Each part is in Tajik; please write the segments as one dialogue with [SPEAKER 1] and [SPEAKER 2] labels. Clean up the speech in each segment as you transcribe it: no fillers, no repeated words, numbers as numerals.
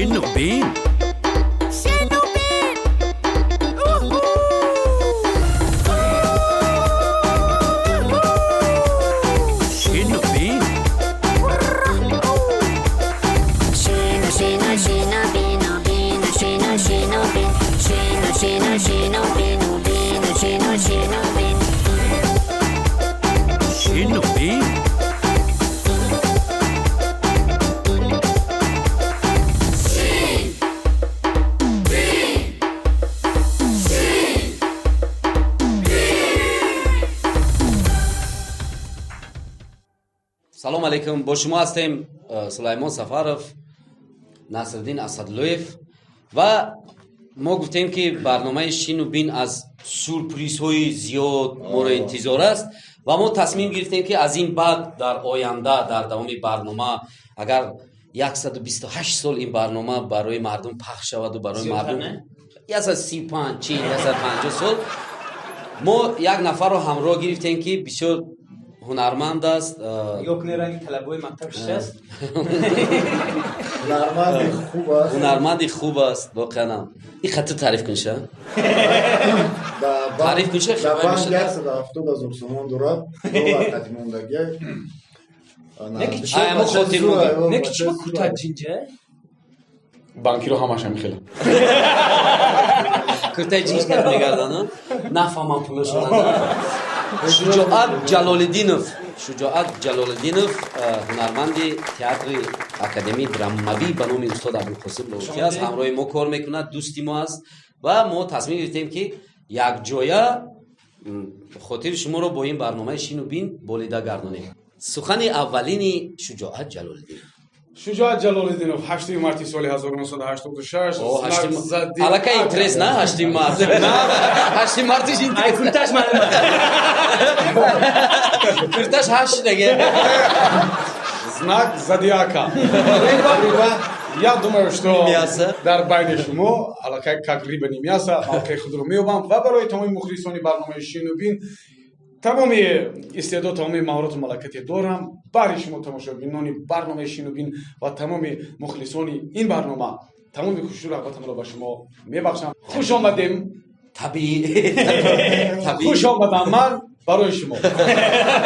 [SPEAKER 1] Шину бин.
[SPEAKER 2] Шину бин. Уху!
[SPEAKER 1] Шину бин.
[SPEAKER 3] Шину, шину, шину, бину, бину, шину, шину, бин. Шину, шину, шину, бину, бину, шину, шину, бин.
[SPEAKER 1] Шину бин.
[SPEAKER 4] Салом алейкум, бо шумо ҳастем Сулаймон Сафаров, Насриддин Асадлоев, ва мо гуфтем, ки барномаи «Шину бин» аз сюрпризҳои зиёд моро интизор аст, ва мо тасмим гирифтем, ки аз ин баъд дар оянда, дар давоми барнома, агар 128 сол ин барнома барои мардум пахш шаваду барои мардум 135, 40, 150 сол, мо як нафарро ҳамроҳ гирифтем, ки бисёр ҳунарманд аст.
[SPEAKER 5] Нигоҳ кунед, ранги талабои мактаб шидаст.
[SPEAKER 6] Ҳунарманди хуб аст.
[SPEAKER 4] Ҳунарманди хуб аст воқеанам. Ин хатто таъриф кунша. Таъриф кунша.
[SPEAKER 6] Дар банк 170 000 сомон дорад, доллар қатимондагия.
[SPEAKER 4] Ай, мо хотир мондем.
[SPEAKER 5] Не ки чиба курта ҷинҷа?
[SPEAKER 7] Банкиро ҳамаш ҳамихела.
[SPEAKER 4] Куртаи ҷинс кард мегардана, нафаҳмам пулашона. Шуҷоат Ҷалолиддинов, Шуҷоат Ҷалолиддинов, ҳунарманди театри академии драмавӣ ба номи устод Абулқосим Лоҳутӣ аст, ҳамроҳи мо кор мекунад, дӯсти мо аст, ва мо тасмим гирифтем, ки якҷоя хотири шуморо бо ин барномаи «Шину бин» болида гардонем. Сухани аввалини Шуҷоат Ҷалолиддинов.
[SPEAKER 7] Шуҷоат Ҷалолиддинов, 8 марти соли 1986.
[SPEAKER 4] О, аллакай интерес на 8 март, 8 мартиш.
[SPEAKER 5] Ай.
[SPEAKER 4] Интерес.
[SPEAKER 5] Курташ маълум.
[SPEAKER 4] Курташ ҳашт шидаге.
[SPEAKER 7] Знак зодиака. Я думаю, что
[SPEAKER 4] Мясо.
[SPEAKER 7] дар байни шумо аллакай как рыба не мясо мавқеи худро меёбам, ва барои тамоми мухлисони барномаи «Шину бин» тамоми истеъдод, тамоми маҳорату малакате дорам. Баҳри шумо, тамошобинони барномаи «Шину бин» ва тамоми мухлисони ин барнома, тамоми кӯшишу рағбатамро ба шумо мебахшам. Хуш омадем.
[SPEAKER 4] Табиӣ, табиӣ.
[SPEAKER 7] Хуш омадам ман барои шумо.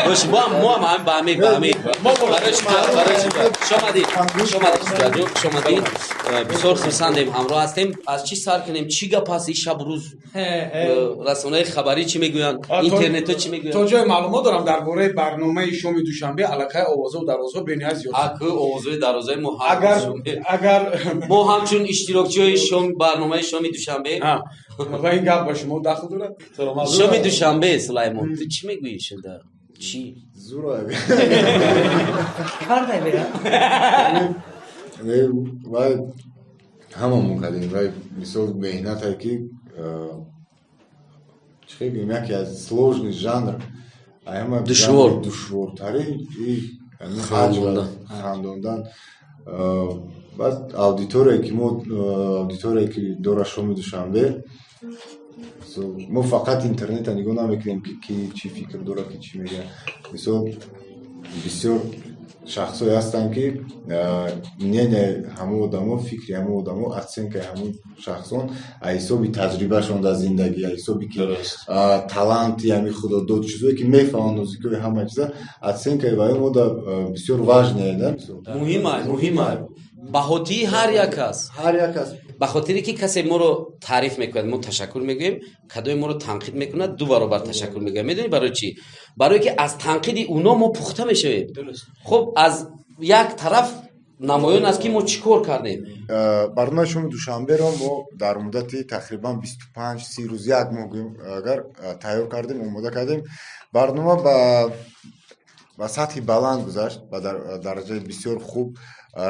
[SPEAKER 4] Бош, мо ҳам ба ҳамин барои шумо, барои шумо. Хуш омадӣ, хуш омадӣ, Шуҷоатҷон, хуш омадӣ. Бисёр хурсандем, ҳамроҳ ҳастем. Аз чӣ сар кунем? Чӣ гап ҳаст ин шабу рӯз? Расонаи хабарӣ чӣ мегӯянд? Интернетҳо чӣ
[SPEAKER 7] То
[SPEAKER 4] мегӯянд?
[SPEAKER 7] ҷое маълумот дорам, дар бораи барномаи «Шоми душанбе» аллакай овозаву дарозҳо бениҳоят зиёд.
[SPEAKER 4] Аку овозҳои дарозаи мо ҳар
[SPEAKER 7] Агар агар
[SPEAKER 4] мо ҳамчун иштирокчиҳои шом барномаи «Шоми душанбе».
[SPEAKER 7] Ва ин гап ба шумо дахл дорад? Саломат.
[SPEAKER 4] «Шоми душанбе», Сулаймон, ту чӣ мегӯӣ шуда чӣ?
[SPEAKER 6] Зура.
[SPEAKER 5] Кардай бера.
[SPEAKER 6] Вай ҳамамон кардем, вай мисол меҳнате, ки чӣ хел гӯем, яке аз сложный жанр, ҳама
[SPEAKER 4] Душвор.
[SPEAKER 6] жанри душвортарин и ҳамин
[SPEAKER 4] Хандондан.
[SPEAKER 6] ҳаҷв хандондан. Баъд аудиторияе ки мо, аудиторияе ки дора «Шоми душанбе», мо фақат интернета нигоҳ намекунем, ки ки чӣ фикр дорад, ки чӣ мегӯяд. Мисол, бисёр шахсҳое ҳастанд, ки мнение ҳамон одамо, фикри ҳамон одамо, оценкаи ҳамон шахсон аз ҳисоби таҷрибашон дар зиндагӣ, аз ҳисоби ки таланти ҳами худодод, чизое ки мефаҳманд, нозикиҳои ҳама чиза, оценкаи ваё мо да бисёр важное да.
[SPEAKER 4] Муҳима, муҳима баҳотии ҳар як кас.
[SPEAKER 6] Ҳар як кас.
[SPEAKER 4] Ба хотире ки касе моро таъриф мекунад, мо ташаккур мегӯем, кадоме моро танқид мекунад, ду баробар ташаккур мегӯем. Медонӣ барои чӣ? Барое ки аз танқиди уно мо пухта мешавем. Хуб, аз як тараф намоён аст, ки мо чӣ кор кардем.
[SPEAKER 6] Барномаи «Шоми душанберо» мо дар муддати тақрибан 25-30 рӯз, як моҳ гӯем агар, тайёр кардем, омода кардем. Барнома ба сатҳи баланд гузашт, ба дараҷаи бисёр хуб.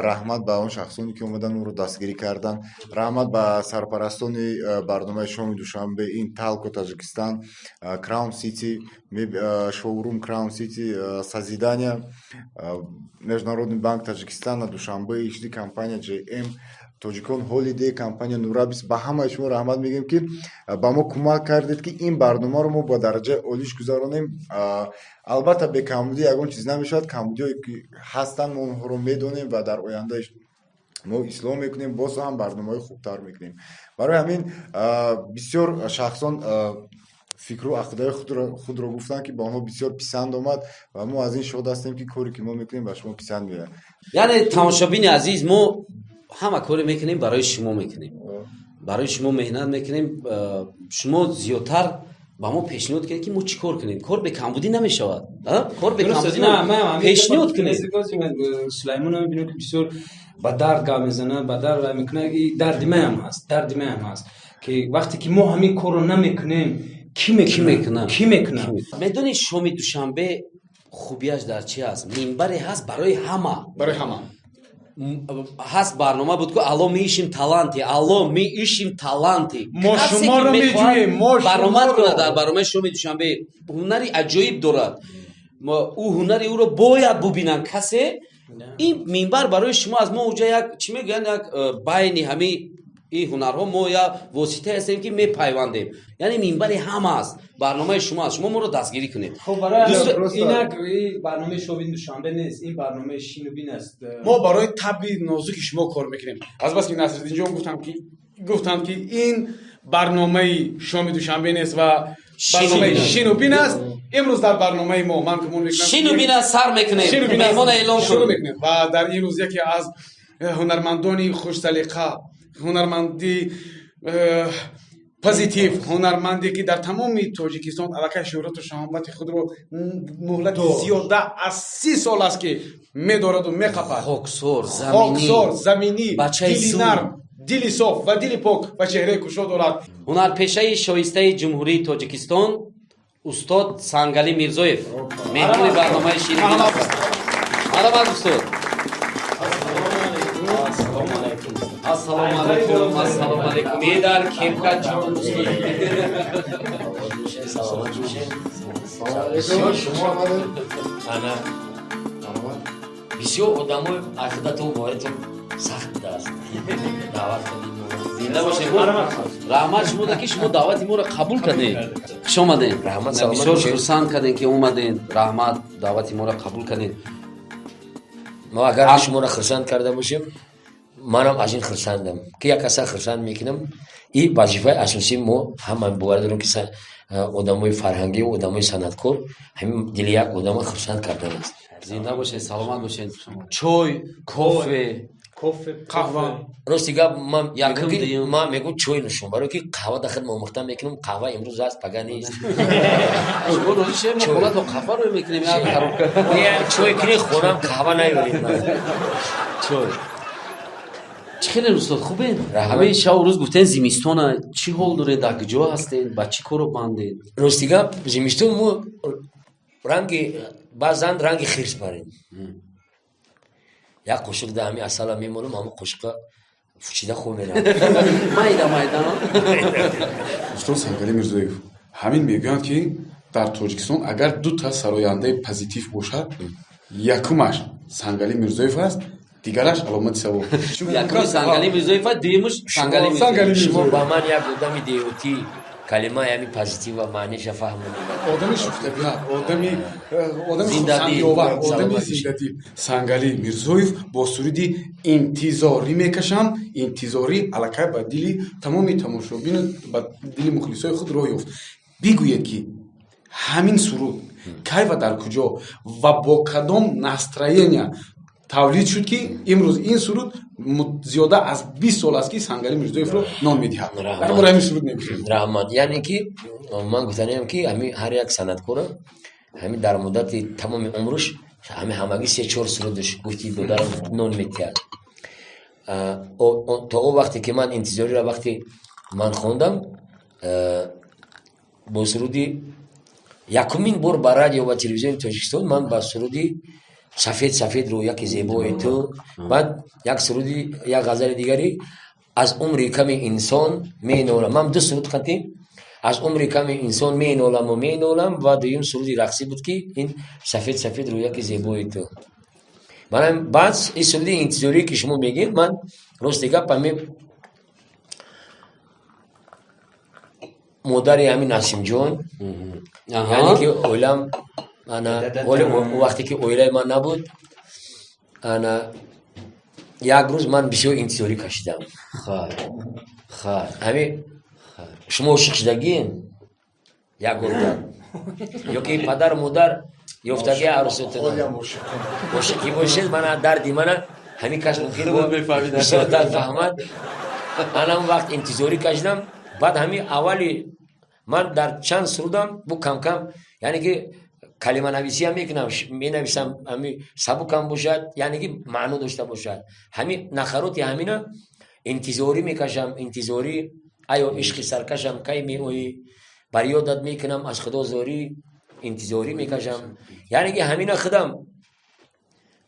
[SPEAKER 6] Раҳмат ба он шахсоне, ки омадан, моро дастгирӣ карданд. Раҳмат ба сарпарастони барномаи «Шоми душанбе», ин Талко Таҷикистан, Краун Сити, шоурум Краун Сити, Созидания, Международный банк Таҷикистана, Душанбе, HD компания, JM Тоҷикон Холидей, компания Нурабис. Ба ҳамаи шумо раҳмат мегӯем, ки ба мо кӯмак кардед, ки ин барномаро мо ба дараҷаи олиш гузаронем. Албатта, бекамбудӣ ягон чиз намешавад. Камбудиҳое ки ҳастанд, мо онҳоро медонем ва дар оянда Мо ислоҳ мекунем, боз ҳам барномаҳои хубтар мекунем. Барои ҳамин бисёр шахсон фикру ақидаҳои худро гуфтанд, ки ба онҳо бисёр писанд омад, ва мо аз ин шод ҳастем, ки коре ки мо мекунем, ба шумо писанд меояд.
[SPEAKER 4] Яъне, тамошобини азиз, мо ҳама коре мекунем, барои шумо мекунем, барои шумо меҳнат мекунем. Шумо зиёдтар ба мо пешниҳод кунед, ки мо чӣ кор кунем. Кор бекамбудӣ намешавад, кор бекамбудӣ. Пешниҳод кунед.
[SPEAKER 5] Сулаймон мебинем, ки бисёр ба дард гап мезанад, ба дард вай мекунад. Дарди маям ҳаст, дарди маям ҳаст, ки вақте ки мо ҳамин корро намекунем, кӣ мекунад, кӣ мекунад?
[SPEAKER 4] Медонӣ, шоми душанбе хубияш дар чи аст? Минбаре ҳаст барои ҳама.
[SPEAKER 7] Барои ҳама.
[SPEAKER 4] Ҳаст барнома буд ку, алло, мы ищем таланты, алло, мы ищем таланты.
[SPEAKER 7] Мо шуморо меҷӯем, мо.
[SPEAKER 4] Баромад кунад дар барномаи шоми душанбе, ҳунари аҷоиб дорад, ӯ ҳунари ӯро бояд бубинанд касе. Ин минбар барои шумо аз мо уҷа як чӣ мегӯянд, як байни ҳамин ин ҳунарҳо мо як воситае ҳастем, ки мепайвандем. Яъне минбари ҳама аст, барномаи шумо аст, шумо моро дастгирӣ кунед.
[SPEAKER 5] Хуб, барои инак барномаи шоми душанбе нест, ин барномаи шинубин аст.
[SPEAKER 7] Мо барои табъи нозуки шумо кор мекунем. Азбаски Насриддинҷон гуфтам, ки ин барномаи шоми душанбе нест ва барномаи шинубин аст, имрӯз дар барномаи мо ман гумон мекунам.
[SPEAKER 4] Шинубин аст, сар мекунем, меҳмона эълон.
[SPEAKER 7] Шурӯъ мекунем. Ва дар ин рӯз яке аз ҳунармандони хушсалиқа, ҳунарманди позитив, ҳунарманде ки дар тамоми Тоҷикистон аллакай шӯҳрату шаҳомати худро муҳлати зиёда аз 30 сол аст ки медораду меқапад.
[SPEAKER 4] Хоксор.
[SPEAKER 7] Хоксор, заминӣ, дили нарм, дили соф ва дили пок ва чеҳраи кушод дорад.
[SPEAKER 4] Ҳунарпешаи шоистаи Ҷумҳурии Тоҷикистон, устод Сангалӣ Мирзоев меҳмони барномаи ширин. Марҳамат, устод. Ассалому алайкум, ассалому алайкум. Бедар кепкачон.
[SPEAKER 8] Саломат бошед.
[SPEAKER 6] Шумо омадед.
[SPEAKER 8] Ана бисёр одамои ақидатон воятон сахт будааст, даъват кардем.
[SPEAKER 4] Зинда бошед. Раҳмат шумо, ки шумо даъвати моро қабул кардед. Хуш омадед.
[SPEAKER 8] Раҳмат, саломат.
[SPEAKER 4] Бисёр хурсанд кардем, ки омадед. Раҳмат, даъвати моро қабул кардед.
[SPEAKER 8] Мо агар шуморо хурсанд карда бошем, манам аз ин хурсандам, ки як каса хурсанд мекунам. И вазифаи асосии мо ҳама бовар дорем, ки одамои фарҳангию одамои санъаткор ҳамин дили як одама хурсанд кардан аст.
[SPEAKER 4] Зинда бошед, саломат бошед. Чой, кофе?
[SPEAKER 5] Кофе.
[SPEAKER 7] Қаҳва.
[SPEAKER 8] Рости гап, ман
[SPEAKER 4] Якум, дуюм.
[SPEAKER 8] ман мегӯм чой нӯшум, барое ки қаҳва дахел омӯхта мекунам. Қаҳва имрӯз аст, пага нест.
[SPEAKER 4] Шумо розӣ шед, мо хонато қаҳва рӯй мекунем, як коробка.
[SPEAKER 8] Чой кунӣ, хонам қаҳва наёред.
[SPEAKER 4] Чой. Чӣ хеле, устод, хубед?
[SPEAKER 8] Раҳмат.
[SPEAKER 4] Ҳамаи шабу рӯз гуфтен зимистона, чӣ ҳол доред, дар куҷо ҳастед, ба чӣ коро бандед?
[SPEAKER 8] Рости гап, зимистон мо ранги баъзан ранги хирс барем. Як қошуқ да ҳами асала мемонам, ҳамон қошуқа фучида хоб мерам.
[SPEAKER 4] Майда майда.
[SPEAKER 7] Устод Сангалӣ Мирзоев, ҳамин мегӯянд, ки дар Тоҷикистон агар дута сарояндаи позитив бошад, якумаш Сангалӣ Мирзоев аст, дигараш аломати савол.
[SPEAKER 4] Якуми Сангалӣ Мирзоев, дуюмаш Сангалӣ
[SPEAKER 7] Сангалӣ.
[SPEAKER 4] Мирзоев.
[SPEAKER 8] Шумо ба ман як одами деҳотӣ калимаи ҳами позитива маъниша фаҳмонед.
[SPEAKER 7] Одами шӯхтабиат, одами
[SPEAKER 4] Зиндадил.
[SPEAKER 7] хурсандиовар, одами
[SPEAKER 8] Саломат бошед.
[SPEAKER 7] зиндадил. Сангалӣ Мирзоев бо суруди «Интизорӣ мекашам», интизорӣ аллакай ба дили тамоми тамошобину ба дили мухлисои худ роҳ ёфт. Бигӯед, ки ҳамин суруд кай ва дар куҷо ва бо кадом настроения тавлид шуд, ки имрӯз ин суруд зиёда аз 20 сол аст, ки Сангалӣ Мирзоевро ном медиҳад?
[SPEAKER 8] Раҳмат.
[SPEAKER 7] Дар бораи ҳамин суруд мегӯем.
[SPEAKER 8] Раҳмат. Яъне ки ман гуфтаниам, ки ҳами ҳар як санъаткора ҳами дар муддати тамоми умрш ҳами ҳамагӣ се чор сурудаш, гуфти додарам, нон метиҳад. То он вақте ки ман интизориро вақте ман хондам, бо суруди якумин бор ба радио ва телевизиони Тоҷикистон ман ба суруди «Сафед сафед рӯяки зебои ту», баъд як суруди, як ғазали дигари «Аз умри ками инсон менолам». Ман ду суруд хатим: «Аз умри ками инсон меноламу менолам» ва дуюм суруди рақсӣ буд, ки ин «Сафед сафед рӯяки зебои ту». Манам баъд ин суруди интизорие, ки шумо мегӯед, ман рости гап, ҳамин модари ҳамин Насимҷон, яъне ки оилам, ана ҳоле вақте ки оилаи ман набуд, ана. Як рӯз ман бисёр интизорӣ кашидам.
[SPEAKER 4] Хай, хай.
[SPEAKER 8] Ҳами шумо ошиқ шудагиен як гурда ё ки падару модар ёфтаги арӯсотона
[SPEAKER 6] Ҳолиам ошиқам.
[SPEAKER 8] Ошиқӣ бошед, мана дарди мана ҳамин каш мумкин
[SPEAKER 4] Худат мефаҳмид.
[SPEAKER 8] Бисёртар фаҳмад. Ана он вақт интизорӣ кашидам. Баъд ҳами аввали ман дар чанд сурудам бу камкам, яъне ки калиманависиам мекунам, менависам, ҳами сабукам бошад, яъне ки маъно дошта бошад. Ҳами нақароти ҳамина интизорӣ мекашам, интизорӣ, айё ишқи саркашам, кай меоӣ, бар ёдат мекунам аз худо зорӣ, интизорӣ мекашам. Яъне ки ҳамина худам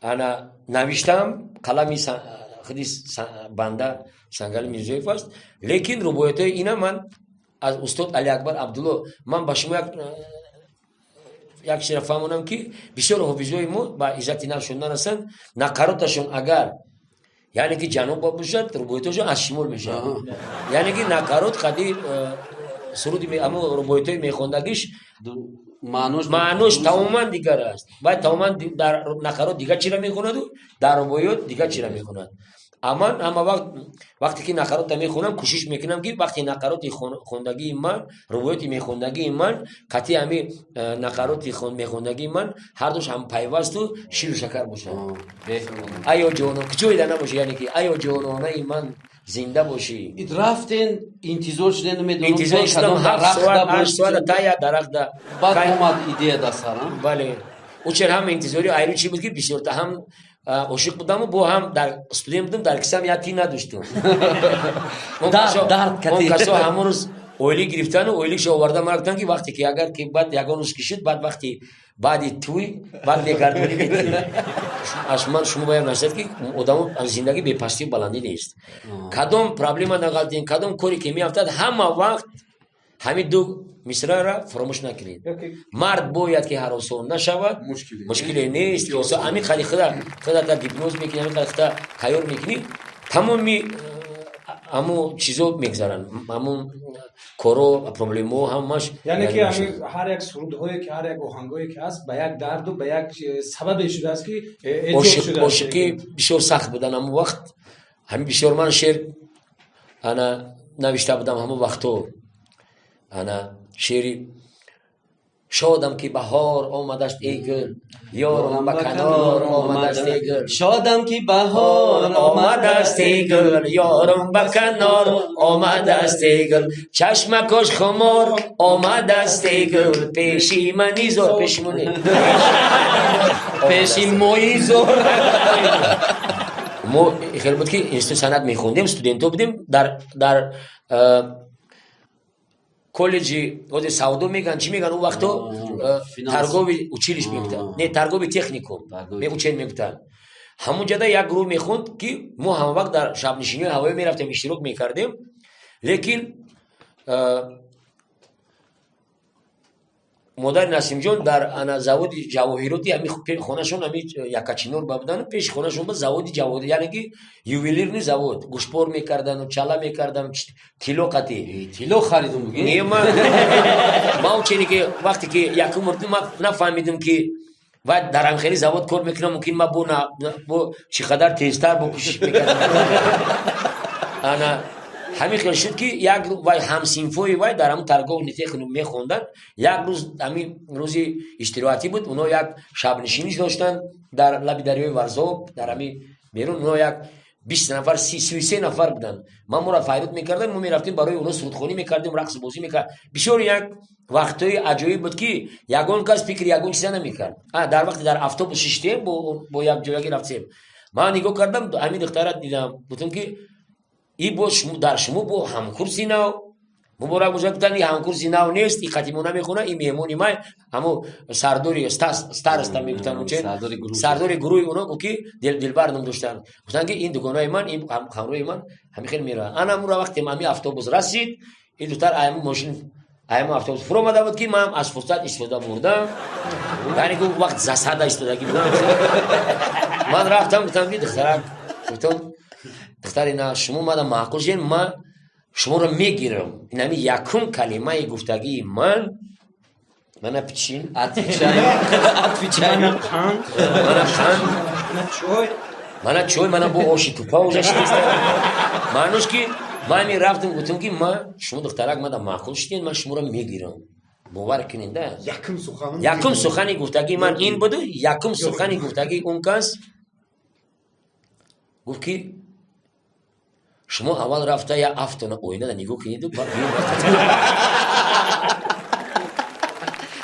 [SPEAKER 8] ана навиштам, қалами худи банда Сангали Мирзоев аст, лекин рубоятҳои ина ман аз устод Алиакбар Абдулло. Ман ба шумо як чизро фаҳмонам, ки бисёр ҳофизҳои мо ба иззати нафсшон нарасанд. Нақароташон агар, яъне ки ҷануб бошад, рубоятҳошон аз шимол мешавад. Яъне ки нақарот қади суруди амо рубоятҳои мехондагиш
[SPEAKER 4] маънош
[SPEAKER 8] маънош тамоман дигар аст. Баъд тамоман дар нақарот дигар чира мехонаду дар рубоиёт дигар чира мехонад. А ман ҳама вақт, вақте ки нақаротро мехонам, кӯшиш мекунам, ки вақте нақароти хондагии ман, рубоёти мехондагии ман қатъи ҳами нақароти мехондагии ман ҳардуш ҳам пайвасту ширу шакар бошад. Айё ҷонон, куҷоида набошӣ, яъне ки айё ҷононаи ман, зинда бошӣ.
[SPEAKER 4] Рафтен, интизор шуден, медонам.
[SPEAKER 8] Интизор шудам 7 соат, 8 соат та як дарахта.
[SPEAKER 4] Баъд омад идея дар сар?
[SPEAKER 8] Бале, учер ҳам интизори айру чӣ буд, ки бисёрта ҳам ошиқ будаму бо ҳам дар студент будам, дар кисам як тин надоштум. Он касо ҳамон рӯз ойлик гирифтану ойликшо оварда мара гуфтанд, ки вақте ки агар ки баъд ягон рӯз кишид, баъд вақти баъди тӯй баъд мегардонӣ метӣ. Аз ман шумо бояд насиҳат, ки одамо аз зиндагӣ бепастию баландӣ нест. Кадом проблема нағалтин, кадом коре ки меафтад, ҳама вақт ҳамин ду мисрара фаромӯш накунед: мард бояд ки ҳаросон нашавад, мушкиле нест. Ҳамин қади худата гипноз мекунӣ, ҳамин қади худа тайёр мекунӣ, тамоми ҳамун чизо мегзаранд, ҳамун коро, проблемао ҳамаш.
[SPEAKER 5] Яъне ки ҳар як сурудҳое ки, ҳар як оҳангое ки ҳаст, ба як дарду ба як сабабе шудааст, ки
[SPEAKER 8] ошиқӣ бисёр сахт будан ҳамун вақт. Ҳамин бисёр ман шеър ана навишта будам ҳамун вақтҳо. Ана шеъри «Шодам, ки баҳор омадаст, эй гул, ёрам ба канор омадаст, эй гул».
[SPEAKER 4] Шодам, ки баҳор
[SPEAKER 8] омадаст, эй гул, ёрам ба канор омадаст, эй гул, чашмакош хумор омадаст, эй гул, пеши мани зор, пеши мани
[SPEAKER 4] пеши мои зор.
[SPEAKER 8] Мо хеле буд, ки институт санъат мехондем, студентҳо будем, дар коллеҷи ҳозир савдо меган, чӣ меган, он вақто торговый училище мегуфтанд, не, торговый техникум меучен мегуфтанд. Ҳамон ҷада як гурӯҳ мехонд, ки мо ҳама вақт дар шабнишиниҳои ҳавоӣ мерафтем, иштирок мекардем. Лекин модари Насимҷон дар ана заводи ҷавоҳироти ҳами хонашон, ҳами Якачинор ба будан, пеши хонашон ба заводи ҷавоҳир, яъне ки ювелирный завод, гӯшпор мекардану чала мекардан, тилло қатӣ.
[SPEAKER 4] Тилло харидум буги?
[SPEAKER 8] Не, ман учене ки вақте ки якум мурдим, ман нафаҳмидим, ки вай дар ҳамхели завод кор мекунам. Мумкин ма бо чӣ қадар тезтар бо кӯшиш мекардам. Ана ҳамин хел шуд, ки як вай ҳамсинфои вай дар ҳамун торговый техникум мехонданд. Як рӯз, ҳамин рӯзи истироҳатӣ буд, оно як шабнишинӣ доштанд дар лаби дарёи Варзоб, дар ҳамин берун. Оно як 20 нафар, 33 нафар буданд. Ман моро файрут мекардам, мо мерафтем, барои оно сурудхонӣ мекардем, рақсу бозӣ мекард. Бисёр як вақтҳои аҷоиб буд, ки ягон кас фикри ягон чиза намекард. Дар вақте дар автобус шиштем, бо як ҷоягӣ рафтем, ман нигоҳ кардам, ҳамин духтара дидам, гуфтам, ки и бо дар шумо бо ҳамкурси нав муборак бошад. Гуфтанд, и ҳамкурси нав нест, и қатимо намехона, и меҳмони май, ҳамо сардори, староста мегуфтанд, сардори гурӯҳи оно гуфт, ки Дилбар ном доштанд. Гуфтанд, ки ин дугонаи ман, ин ҳамроҳи ман ҳамин хел меравад. Ана ҳамура вақте ҳами автобус расид, ин духтар аямо мошин, аямо автобус фуромада буд, ки ман аз фурсат истифода бурдам, яъне ки вақт засада истодагӣ будам. Ман рафтам, гуфтам, ки духтарак, гуфтам, духтари на, шумо мада маъқул шудем, ман шуморо мегирам. Инами якум калимаи гуфтагии ман: мана пичин.
[SPEAKER 4] Отвечаю.
[SPEAKER 8] Мана қанд.
[SPEAKER 5] Чой.
[SPEAKER 8] Мана чой, мана бо оши тупа уже шидиста. Маънош ки ман ҳамин рафтам, гуфтам ки ма шумо духтарак мада маъқул шудед, ман шуморо мегирам. Бовар кунед, да.
[SPEAKER 6] Якум суханам.
[SPEAKER 8] Якум сухани гуфтагии ман ин буду, якум сухани гуфтагии он кас гуфт ки шумо аввал рафта я афтона оинада нигоҳ кунеду баъд биёед рафта.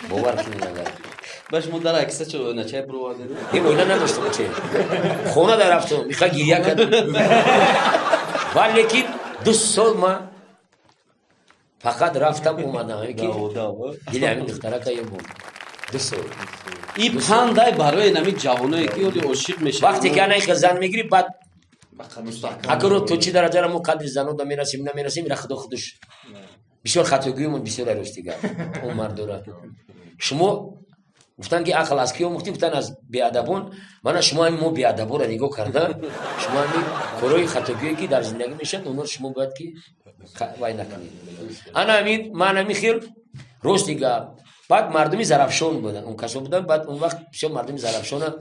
[SPEAKER 8] Бовар кунед агар.
[SPEAKER 4] Ба шумо дар акса чо оиначай бировардед?
[SPEAKER 8] Ин оина надоштам, че. Хона дар рафтам, миха гирья кардам. Ва лекин 2 сол ма фақат рафтам омадам, ки дили ҳамин духтарака ёбум. 2 сол.
[SPEAKER 4] И пандай барои нами ҷавоное ки оли ошиқ мешаванд.
[SPEAKER 8] Вақте ки ана ихел зан мегирӣ, баъд акро то чӣ дараҷара мо қадри занода мерасем, намерасем, ира худо худаш. Бисёр хатогиёмон бисёр ростига. Он мардора. Шумо гуфтан ки ақл аз ки омӯхтӣ, гуфтан аз беадабон. Мана шумо ҳамин мо беадабонро нигоҳ карда, шумо ҳамин корҳои хатогие ки дар зиндагӣ мешавад, онҳоро шумо бояд ки вай накунед. Ана ҳамин, ман ҳамин хел рости гап. Баъд мардуми Зарафшон буданд, он касо буданд, баъд он вақт бисёр мардуми Зарафшона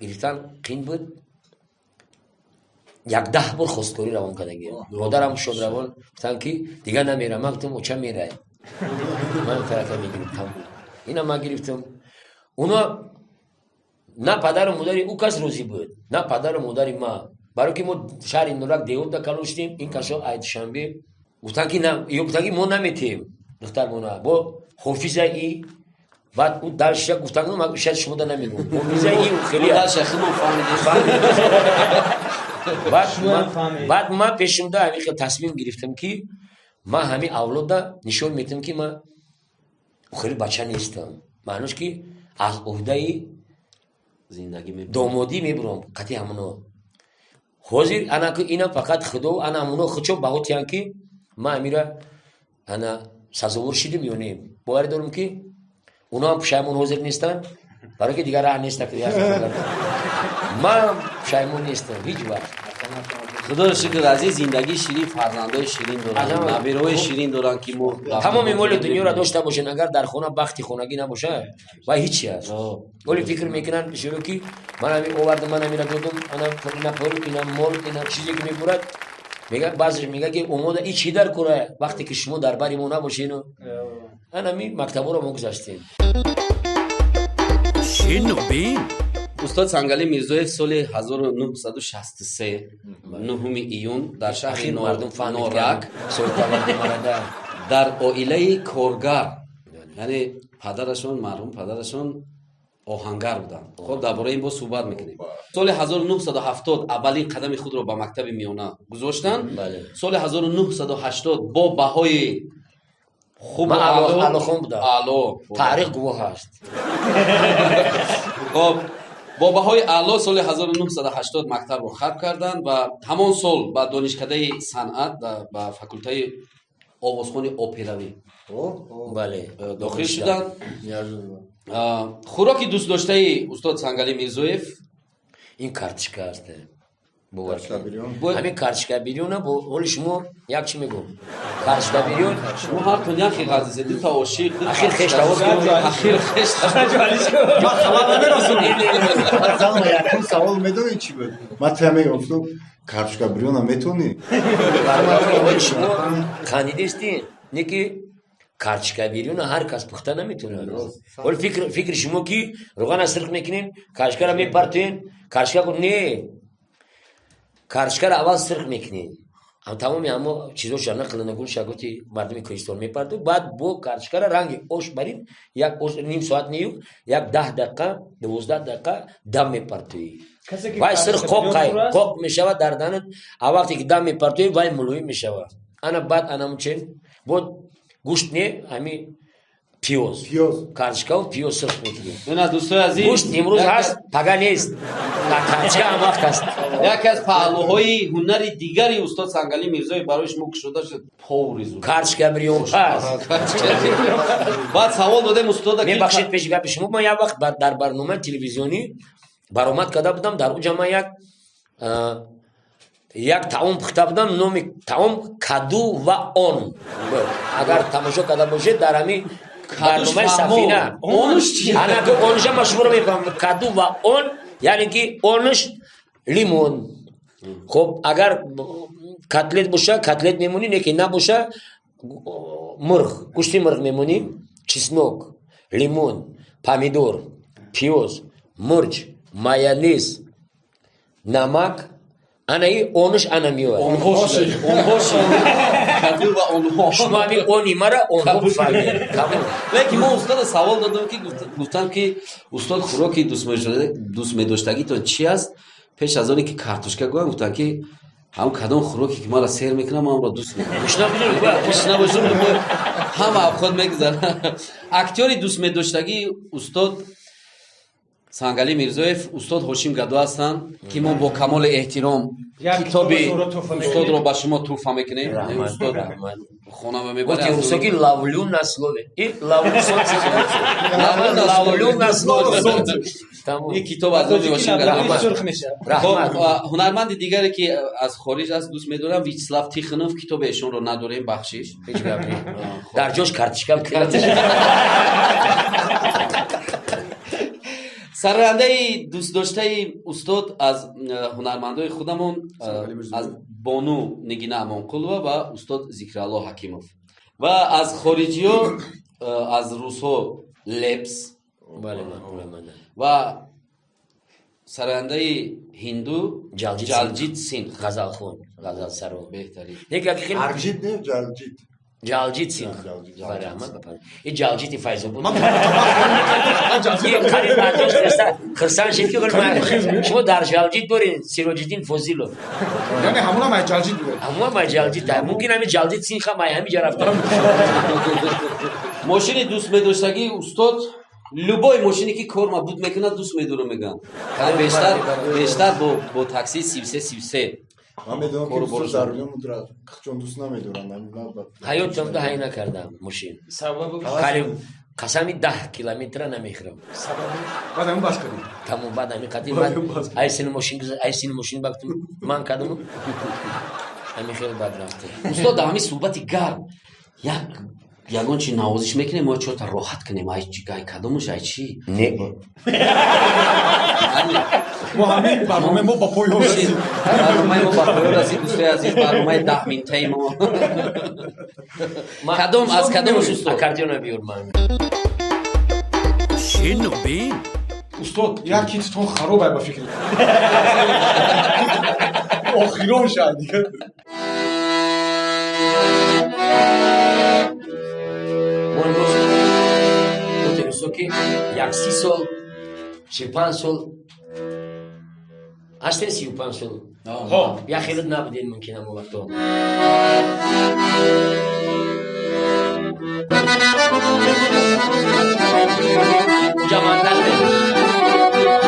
[SPEAKER 8] гирифтан қин буд. 11 бор хостгорӣ равон кардагӣ. Модарам шод равон, гуфтанд ки дигар намерам. Ман гуфтам оча мерай. Ман тарафа мегирифтам. Ина ман гирифтам. Уно на падару модари ӯ кас розӣ буд, на падару модари ма. Барои ки мо шаҳри Нурак деҳотда калон шудем, ин касо ай Душанбе гуфтанд ки на, ё гуфтанд ки мо наметем духтармона. Бо ҳофиза и баъд ӯ дарша гуфтанд, ман шояд шумо да намегӯм. Ҳофиза и ӯ хеле
[SPEAKER 4] Дарша худмон фаҳмидем.
[SPEAKER 8] Баъд ман пешумда ҳамин хел тасмим гирифтам ки ман ҳамин авлодда нишон медиҳам ки ман хеле бача нестам. Маънош ки аз уҳдаи
[SPEAKER 4] зиндагӣ мебурам.
[SPEAKER 8] Домодӣ мебурам қати ҳамоно. Ҳозир ана ки инам фақат худо, ана ҳамоно худшон баҳо тиҳанд ки ман амира ана сазовор шидим ё не. Боварӣ дорам ки оно ҳам пушаймон ҳозир нестанд, барои ки дигар раҳ нест. Ман пушаймон нестам ҳеҷ вақт.
[SPEAKER 4] Худоро шукр, азиз зиндагии ширин, фарзандои ширин доранд, набираҳои ширин доранд ки мо
[SPEAKER 8] тамоми моли дунёро дошта бошен, агар дар хона бахти хонагӣ набошад, вай ҳичи аст. Оли фикр мекунанд бисёро ки ман ҳамин овардам, ман ҳамина додам, ана ина пул, ина мол, ина чизе ки мебурад. Мега баъзеш мега ки омода и чӣ дар кора, вақте ки шумо дар бари мо набошену. Ана ми мактабҳоро мо гузаштем.
[SPEAKER 1] Шину бин.
[SPEAKER 4] Устод Сангалӣ Мирзоев соли 1963 9 июн дар шаҳри Норак дар оилаи коргар, яъне падарашон, марҳум падарашон оҳангар буданд. Хоб, дар бораи ин боз суҳбат мекунем. Соли 1970 аввалин қадами худро ба мактаби миёна гузоштанд. Соли 1980 бо баҳои хуб
[SPEAKER 8] ман аълохон будам.
[SPEAKER 4] Аъло.
[SPEAKER 8] Таърих гувоҳ аст.
[SPEAKER 4] Хоб, бо баҳои аъло соли 1980 мактабро хатм карданд ва ҳамон сол ба донишкадаи санъат, ба факултаи овозхони операвӣ дохил шуданд. Хӯроки дӯстдоштаи устод Сангалӣ Мирзоев
[SPEAKER 8] ин картишка аст. Бовар кунед. Ҳамин картишка бирёна бо ҳоли шумо як чӣ мегӯм? Картишка бирён.
[SPEAKER 4] Шумо ҳар тон як хел ғазизе, ду та ошиқ, ду
[SPEAKER 8] Ахир хеш тавоз кунед.
[SPEAKER 4] Ахир хеш тавоз.
[SPEAKER 6] Ман хабар намерасонам. Якум савол медонед чӣ буд? Ман тия мегӯям, гуфтам, картишка бирёна метонӣ?
[SPEAKER 8] Шумо хандидистӣ, не ки картишка бирёна ҳар кас пухта наметонад. Ҳол фикри шумо ки равғана сирх мекунед, картишкаро мепартоед, картишка гуфт не. Картишкаро аввал сирх мекунед. Ам тамоми ҳамо чизошо нақл нагулша гуфти мардуми кӯҳистон мепарту, баъд бо картишкаро ранги ош барин, як ош ним соат нею, як 10 дақиқа, 12 дақиқа дам мепартоӣ. Вай сирх қоқ қай, қоқ мешавад дар данат, а вақте ки дам мепартоӣ, вай мулоим мешавад. Ана баъд анамчен бо гӯшт не, ҳами пиёз.
[SPEAKER 6] Пиёз.
[SPEAKER 8] Картишкаву пиёз сирх мекунем.
[SPEAKER 4] Ина дӯстои азиз,
[SPEAKER 8] гӯшт имрӯз ҳаст, пага нест. Картишка ҳам вақт аст.
[SPEAKER 4] Яке аз паҳлӯҳои ҳунари дигари устод Сангалӣ Мирзоев барои шумо кушода шуд. Повари зуд.
[SPEAKER 8] Картишка бирён паз.
[SPEAKER 4] Баъд савол додем устода ки
[SPEAKER 8] Мебахшед пеши гапи шумо, ман як вақт дар барномаи телевизионӣ баромад карда будам, дар уҷа ман як таом пухта будам, номи таом каду ва он. Агар тамошо карда бошед, дар ҳамин барномаи Сафина.
[SPEAKER 4] Онуш чи?
[SPEAKER 8] Ана ки онуша ман шуморо мефаҳмам. Каду ва он Яъне ки онаш лимон. Хоб, агар котлет боша, котлет мемонӣ, не ки набоша, мурғ, гӯшти мурғ мемонӣ, чеснок, лимон, помидор, пиёз, мурч, майонез, намак, анаи онаш ана меояд.
[SPEAKER 4] Онҳо шуд. Онҳо шуд. Кабул ва онҳо.
[SPEAKER 8] Шумо ҳамин они мара онҳо бифаҳмед. Қабул.
[SPEAKER 4] Лекин мо устода савол додам ки гуфтам ки устод хӯроки дӯстмедоштагитон чи аст? Пеш аз оне ки картошка гӯям гуфтам ки ҳам кадом хӯроке ки мара сер мекунам ман онро дӯст медорам.
[SPEAKER 8] Гушна бошед,
[SPEAKER 4] Гушна бошед, ҳама обход мегузарад. Актёри дӯстмедоштагии устод Сангали Мирзоев, устод Ҳошим Гадо ҳастанд, ки мо бо камоли эҳтиром
[SPEAKER 5] Як
[SPEAKER 4] китоби
[SPEAKER 5] китобашонро туҳфа мекунем.
[SPEAKER 4] устодро ба шумо туҳфа мекунем.
[SPEAKER 8] Раҳмат,
[SPEAKER 4] Устод
[SPEAKER 8] раҳмат.
[SPEAKER 4] хона
[SPEAKER 8] Гуфти
[SPEAKER 4] мебарад.
[SPEAKER 8] русо ки ловлю на слове. И ловлю солнце.
[SPEAKER 4] Ловлю на
[SPEAKER 8] Ловлю на слове. Тамом.
[SPEAKER 4] Ин китоб аз номи
[SPEAKER 5] Тоҷикӣ
[SPEAKER 4] Ҳошим Гадо.
[SPEAKER 5] набарӣ
[SPEAKER 8] Раҳмат.
[SPEAKER 5] сурх мешавад.
[SPEAKER 8] Раҳмат.
[SPEAKER 4] Хоб, ҳунарманди дигаре ки аз хориҷ аст дӯст медорам Вячеслав Тихонов, китоби эшонро надорем, бахшиш.
[SPEAKER 8] Ҳеҷ гап не. Дар ҷош картишкам.
[SPEAKER 4] Сарояндаи дӯстдоштаи устод аз ҳунармандои худамон
[SPEAKER 7] Сангали Мирзоев.
[SPEAKER 4] аз бону Нигина Амонқулова ва устод Зикралло Ҳакимов ва аз хориҷиҳо аз русҳо Лепс
[SPEAKER 8] Бале, ман.
[SPEAKER 4] ва сарояндаи ҳинду
[SPEAKER 8] Ҷалҷит
[SPEAKER 4] Ҷалҷит Синх.
[SPEAKER 8] Ғазалхон, ғазалсаро.
[SPEAKER 4] Беҳтарин.
[SPEAKER 8] Не ки хеле
[SPEAKER 6] Арҷит не, Ҷалҷит.
[SPEAKER 8] Ҷалҷит Синх.
[SPEAKER 6] Ҷалҷит.
[SPEAKER 8] Бале, раҳмат ба падар. Ин Ҷалҷити Файзобод.
[SPEAKER 7] Ман
[SPEAKER 8] Ин қариб бардошт хирсан шид ки шумо дар Ҷалҷит доред Сироҷиддин Фозилов.
[SPEAKER 7] Яъне ҳамонам ай Ҷалҷит буда.
[SPEAKER 8] Ҳамон май Ҷалҷит. Мумкин ҳамин Ҷалҷит Синх ҳам ай ҳамин ҷа рафта.
[SPEAKER 4] Мошини дӯстмедоштагии устод любой мошине ки кор мабуд мекунад дӯст медорам мегӯям. Бештар бештар бо такси 33 33.
[SPEAKER 6] Ман медонам ки
[SPEAKER 4] Кору
[SPEAKER 6] устод
[SPEAKER 4] боршон.
[SPEAKER 6] дар рӯямудра чун дӯст намедоранд.
[SPEAKER 8] Ҳаётам да ҳай накардам мошин.
[SPEAKER 5] Сабаб
[SPEAKER 8] Қариб қасами 10 километра намехӯрам.
[SPEAKER 5] сабаб
[SPEAKER 7] Баъд ҳамин бас кардем.
[SPEAKER 8] Тамом, баъд ҳамин қатъи баъд ай сини мошин ай сини мошин бактум ман кардам. Ҳамин хеле бад рафта.
[SPEAKER 4] Устод дар ҳамин суҳбати гарм як ягон чи навозиш мекунем, мо чорта роҳат кунем. Ай чи ай кадомаш ай чи?
[SPEAKER 8] Не.
[SPEAKER 7] Мо ҳамин барномаи мо ба поён расид.
[SPEAKER 4] Барномаи мо ба поён расид, дӯстои азиз, барномаи 10 минутаи мо. Кадом аз кадомаш устод?
[SPEAKER 8] Аккордеона биёр ман.
[SPEAKER 1] Шину бин.
[SPEAKER 7] Устод, як кититон хароб ай ба фикри. Охирон шад дигар.
[SPEAKER 8] Мо имрӯз гуфтем устод ки як 30 сол, 35 сол ҳастем, 35 сол.
[SPEAKER 7] Ҳо.
[SPEAKER 8] Як хеле набудем мумкин ҳамон вақто. Уҷа монтаж мекунем.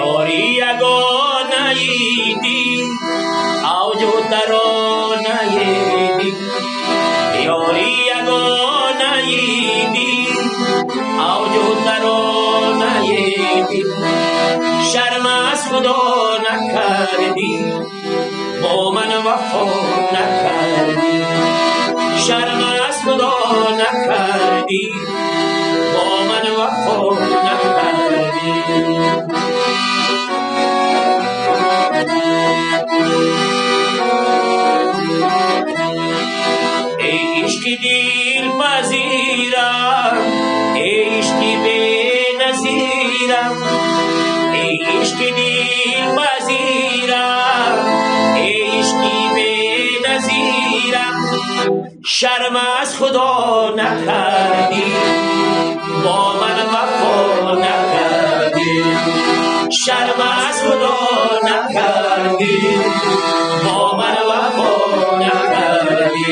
[SPEAKER 8] Ёри ягонаи дил, авҷу таронаи дил. Ёри ягонаи дил, авҷу таронаи дил. Шарм аз Худо накардӣ, бо ман вафо накардӣ. Шарм аз Худо накардӣ, бо ман вафо накардӣ. Эй ишқи дилпазирам, эй ишқи беназирам, эй ишқи дилпазирам, эй ишқи беназирам. Шарм аз Худо накардӣ, бо ман вафо накардӣ. Шарм аз Худо накардӣ, бо ман вафо накардӣ.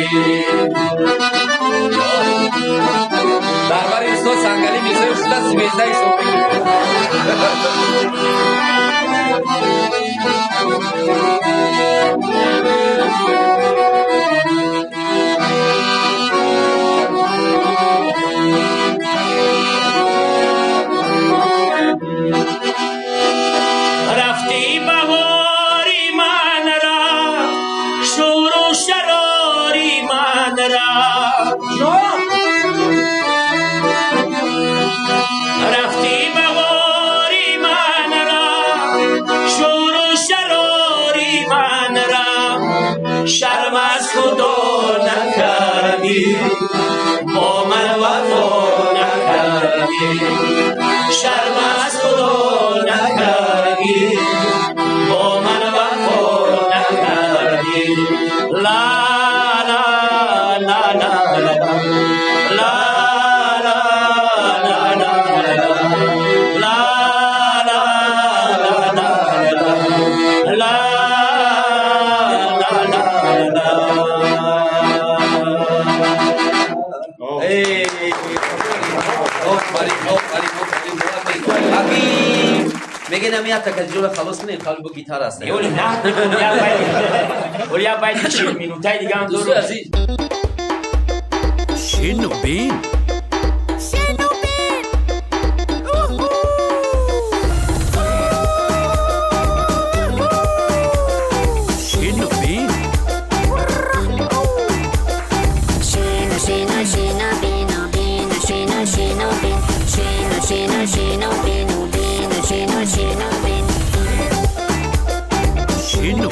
[SPEAKER 4] Дар бари устод Сангали Мирзоев шуда звезда ҳисоб мекунем.
[SPEAKER 8] накардӣ, шарм аз Худо накардӣ, бо ман вафо накардӣ. Ла ла ла ла ла ла ла ла ла ла ла ла ла ла ла ла ла.
[SPEAKER 4] Эй, офарин, офарин, офарин, офарин. Аки мегӯяд ами як такаҷоро халос кунед, қалбу гитар аст.
[SPEAKER 9] Ёли на, оли як байти 40 минутаи дигаам
[SPEAKER 4] Дӯстои
[SPEAKER 9] дорам.
[SPEAKER 4] азиз.
[SPEAKER 1] Шину бин.
[SPEAKER 2] Шину бин! Уху! Уху!
[SPEAKER 1] Шину бин.
[SPEAKER 3] Шину, шину, шину, бину, бину, шину, шину, бин. Шину, шину, шину, бину, бину, шину, шину, бин.
[SPEAKER 1] Шину.